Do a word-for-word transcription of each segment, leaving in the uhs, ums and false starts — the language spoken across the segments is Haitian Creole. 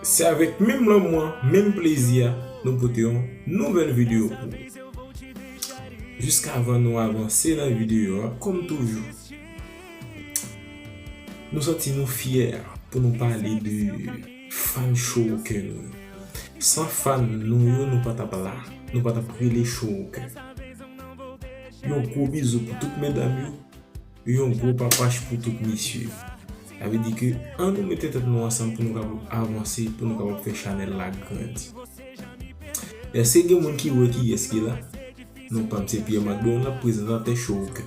Se avèk menm lanmou an, menm plezi a, nou pote yon nouvèl videyo pou ou. Jiskavan nou avanse nan videyo a, kòm toujou, nou santi nou fyè pou nou pale de fan show ke nou ye. San fan nou yo, nou pa t ap la, nou pa t ap rele show ke. Yon gwo bizou pou tout medam yo, yon gwo papach pou tout mesye. Sa vle di ke ann nou mete tèt nou ansanm pou nou kapab avanse, pou nou kapab fè chanèl la grandi. Èske gen moun ki wè kiyès ki la? Non, pa m se Pierre Macdonald, prezantatè show ke.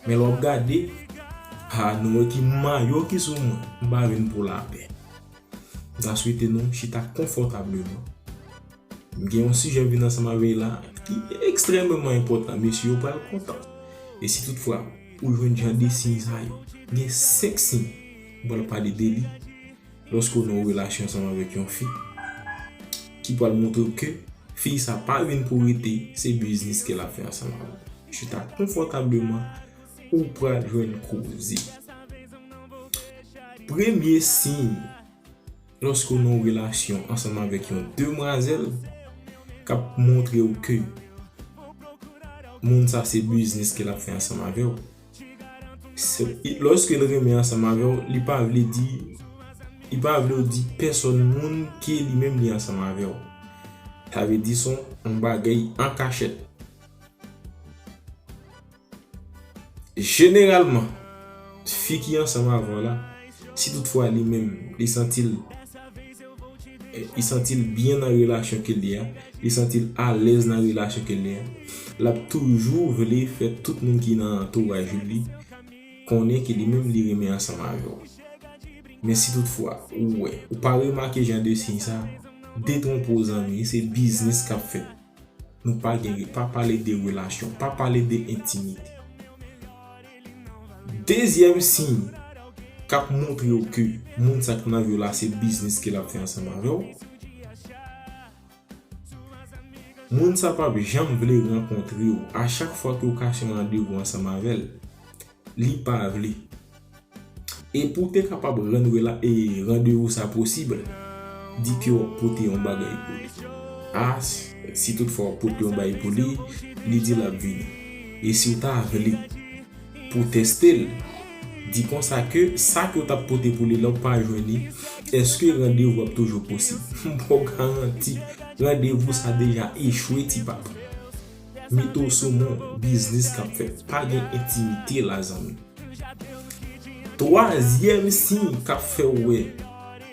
Men lè w ap gade, ha, nou wè ki mayo ki sou mwen. M pa vin pou lapè. M ta swete nou chita konfòtableman. M gen yon sijè m vin ansanm avè l la ki ekstrèmeman enpòtan. Mesye yo pral kontan. E si toutfwa ou jwenn jan de siy sa yo, gen senk siy m pral pale de li lòske w nan yon relasyon ansanm avèk yon fi ki pral montre w ke fi sa pa vin pou rete, se biznis ke l ap fè ansanm avè w. Chita konfòtableman, ou pral jwenn koze. Premye siy, lòske w nan yon relasyon ansanm avèk yon demwazèl k ap montre w ke moun sa se biznis ke l ap fè ansanm avè w. Se, lòske l renmen ansanm avè w, li pa vle di, li pa vle w di pèsòn moun ke li menm li ansanm avè w. Sa vle di se yon bagay an kachèt. Jeneralman, fi ki ansanm avè w la, si toutfwa li menm, li santi l, eh, li santi l byen nan relasyon ke l ye a, li santi l alèz nan relasyon ke l ye a, l ap toujou vle fè tout moun ki nan antouraj li konnen ke li menm li renmen ansanm avè w. Men si toutfwa, ou wè, ou pa remake jan de siy sa, detwonpe w zanmi, se biznis k ap fèt. Nou pa gen, pa pale de relasyon, pa pale de entimite. Dezyèm siy k ap montre w ke moun sa k nan vi w la se biznis ke l ap fè ansanm avè w. Moun sa p ap janm vle rankontre w. A chak fwa ke w kase yon randevou ansanm avè l, li pa vle. E pou w te kapab rann rela-, e randevou sa posib, di ke w ap pote yon bagay pou li. A, s-, si toutfwa w ap pote yon bagay pou li, li di l ap vini. E si w ta vle pou w teste l, di konsa ke sa ke w t ap pote pou li la, w pa jwenn li, èske randevou ap toujou posib? M ba w garanti, randevou sa deja echwe, ti papa. Mete w sou men w, biznis k ap fèt. Pa gen entimite la, zanmi. Twazyèm siy k ap fè w wè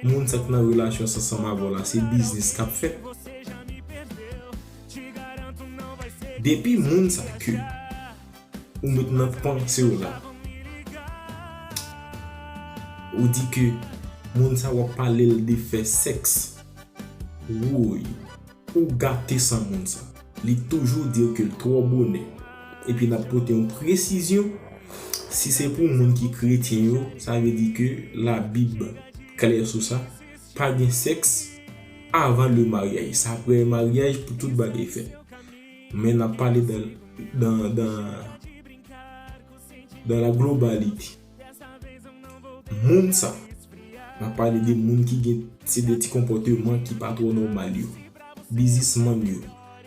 moun sa k nan relasyon sa ansanm avè w la, se biznis k ap fèt. Depi moun sa ke ou met nan panse w la, ou di ke moun sa w ap pale l de fè sèks, woy, ou gate san moun sa. Li toujou di w ke l twò bonè. Epi n ap pote yon presizyon, si se pou moun ki kretyen yo, sa vle di ke Labib klè sou sa, pa gen sèks avan le maryaj. Se apre maryaj pou tout bagay fèt. Men n ap pale dan, dan, dan, dan la globalite. Moun sa, n ap pale de moun ki gen, se de ti konpòteman ki pa twò nòmal yo. Biznismann yo.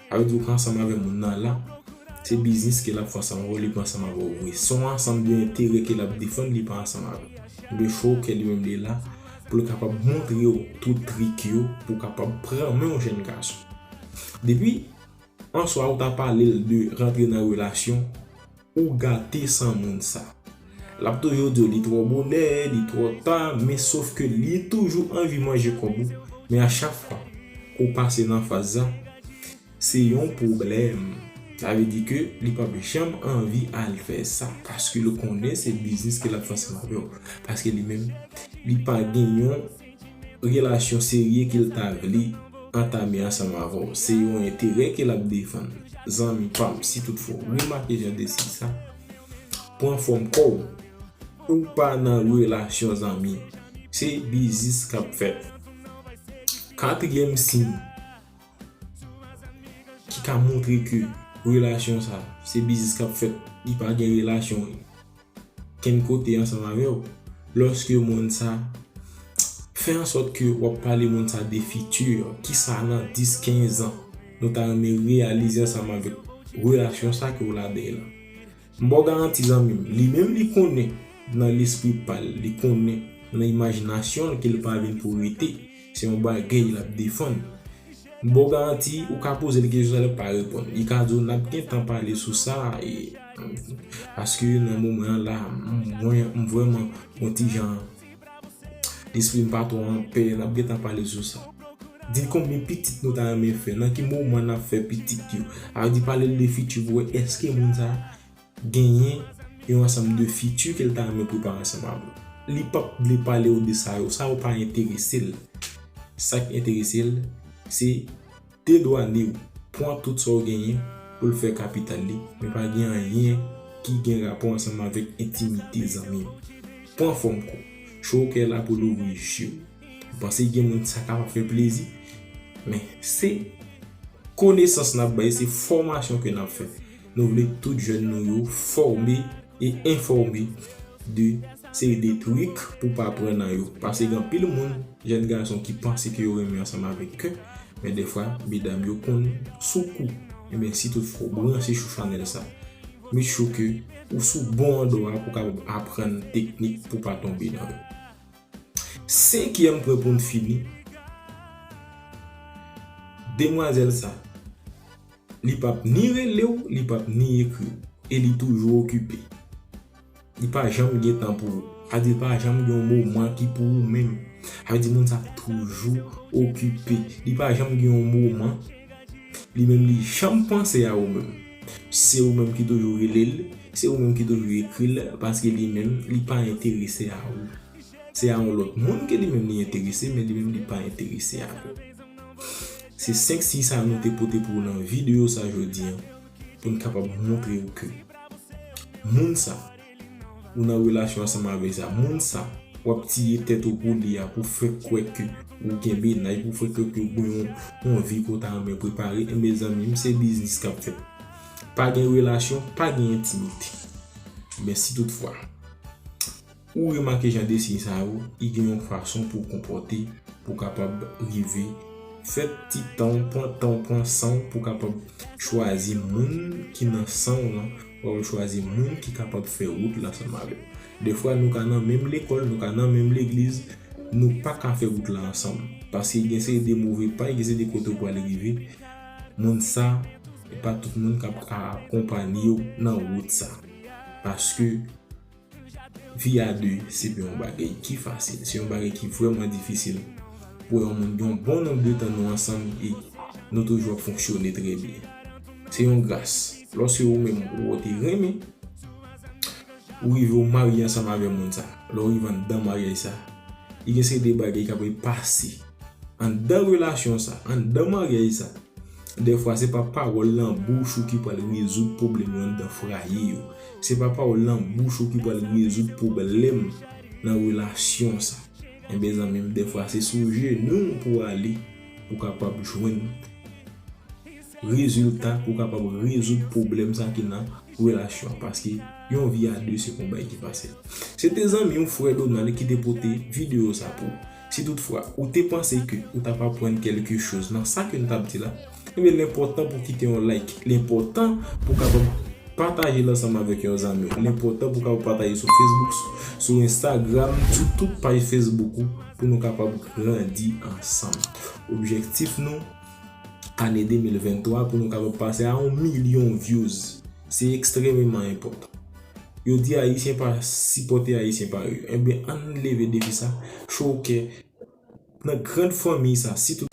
Sa vle di w ka ansanm avè moun nan la, se biznis ke l ap fè ansanm avè w, li pa ansanm avè w vre. Se yon ansanm de enterè ke l ap defann, li pa ansanm avè w. De show ke li menm li la, pou l kapab montre w tout trik yo, pou w kapab pran men yon jèn gason. Depi, answa ou ta pale l de rantre nan relasyon, ou gate san moun sa. L ap toujou di w li twò bonè, li twò ta, men sof ke li toujou anvi manje kòb ou. Men a chak fwa ke w pase nan faz sa, se yon pwoblèm. Sa vle di ke li p ap janm anvi al fè sa, paske l konnen se biznis ke l ap fè ansanm avè w. Paske li menm, li pa gen yon relasyon serye ke l ta vle antame ansanm avè w. Se yon enterè ke l ap defann. Zanmi pa m, si toutfwa w remake jan de siy sa, pran fòm kò w. Ou pa nan relasyon, zanmi. Se biznis k ap fèt. Katriyèm siy ki ka montre ke relasyon sa, se biznis k ap fèt, li pa gen relasyon kenn kote ansanm avè w. Lòske moun sa Fè an sòt ke w ap pale moun sa de fiti, kisa nan dis, kenz an nou ta renmen reyalize ansanm avèk relasyon sa ke w ladan l lan. M ba w garanti, zanmi m, li menm li konnen nan lespri pa l, li konnen nan imajinasyon l ke l pa vin pou rete. Se yon bagay l ap defann. M ba w garanti, ou ka poze l kesyon sa, l pa reponn. Li ka di w n ap gentan pale sou sa, e, paske nan moman an la, mwen, m vrèman yon ti jan, lespri m pa twò anpè, n ap gentan pale sou sa. Di l konbyen pitit nou ta renmen fè, nan ki moman n ap fè pitit yo. Sa vle di pale l de fiti pou wè èske moun sa genyen yon ansanm de fiti ke l ta renmen prepare ansanm avè w. Li p ap vle pale w de sa yo, sa yo pa enterese l. Sa k enterese l, se dedwanye w, pran tout sa w genyen pou l fè kapital li, men pa gen anyen ki gen rapò ansanm avèk entimite, zanmi m. Pran fòm kò w. Cho kè la pou louvri je w. M panse gen moun sa kapab fè plezi, men se konesans n ap bay, se fòmasyon ke n ap fè. Nou vle tout jèn nou yo fòme e enfòme de seri de trik pou pa pran nan yo. Paske gen anpil moun, jèn gason ki panse ke yo renmen ansanm avèk kè, men defwa, medam yo konn sou kou. Ebyen, si toutfwa w branche sou chanèl sa, make sure ke ou sou bon andwa pou kapab aprann teknik pou pa tonbe nan yo. Senkyèm pwen pou n fini, demwazèl sa, li p ap ni rele w, li p ap ni ekri w, e li toujou okipe. Li pa janm gen tan pou ou. Sa vle di li pa janm gen yon moman ki pou ou menm. Sa vle di moun sa toujou okipe. Li pa janm gen yon moman li menm li janm panse a ou menm. Se ou menm ki toujou rele l, se ou menm ki toujou ekri l, paske li menm li pa enterese a ou. Se a yon lòt moun ke li menm li enterese, men li menm li pa enterese avè w. Se senk siy sa nou te pote pou w nan videyo sa jodi an, pou n kapab montre w ke moun sa, ou nan relasyon ansanm avè sa, moun sa, w ap tiye tèt ou pou li a, pou fè kwè ke ou gen mennaj, pou fè kwè ke ou gen yon, yon vi ke w ta renmen prepare, enben zanmi m, se biznis k ap fèt. Pa gen relasyon, pa gen entimite. Men si toutfwa, ou remake jan de siy sa yo, li gen yon fason pou w konpòte, pou w kapab rive fè ti tan w, pran tan w, pran san w, pou w kapab chwazi moun ki nan san w lan, ou kapab chwazi moun ki kapab fè wout la ansanm avè w. Defwa, nou ka nan menm lekòl, nou ka nan menm legliz, nou pa ka fè wout la ansanm. Paske gen seri de move pa, gen seri de kote w pral rive, moun sa, e pa tout moun k ap ka akonpanye w nan wout sa. Paske vi a de, se pa yon bagay ki fasil. Se yon bagay ki vrèman difisil. Pou yon moun gen yon bon nonb de tan nou ansanm e nou toujou ap fonksyone trè byen. Se yon gras. Lòske ou menm ou te renmen, ou rive ou marye ansanm avè moun sa. Lè ou rive anndan maryaj sa, li gen seri de bagay k ap pase anndan relasyon sa, anndan maryaj sa. Dèfwa, se pa pawòl nan bouch ou ki pral rezoud pwoblèm yo anndan fwaye yo. Se pa pawòl nan bouch ou ki pral rezoud pwoblèm nan relasyon sa. Enben, zanmi m, dèfwa, se sou jenou w pou w ale, pou w kapab jwenn rezilta, pou w kapab rezoud pwoblèm sa ki nan relasyon an. Paske yon vi a de, se pa yon bagay ki fasil. Se te zanmi w, frè Donald, ki te pote videyo sa pou ou. Si toutfwa, ou te panse ke ou t ap aprann kèlke choz nan sa ke n t ap di la, ebyen, l enpòtan pou w kite yon like. L enpòtan pou w kapab pataje l ansanm avèk yon zanmi w. L enpòtan pou w kapab pataje sou Facebook, sou Instagram, sou tout paj Facebook ou, pou nou kapab grandi ansanm. Objektif nou, ane de mil venntwa, pou nou kapab pase a yon milyon views. Se ekstrèmeman enpòtan. Yo di Ayisyen pa sipòte Ayisyen parèy yo. Ebyen, ann leve defi sa, cho kè, nan gran fanmi sa, sitou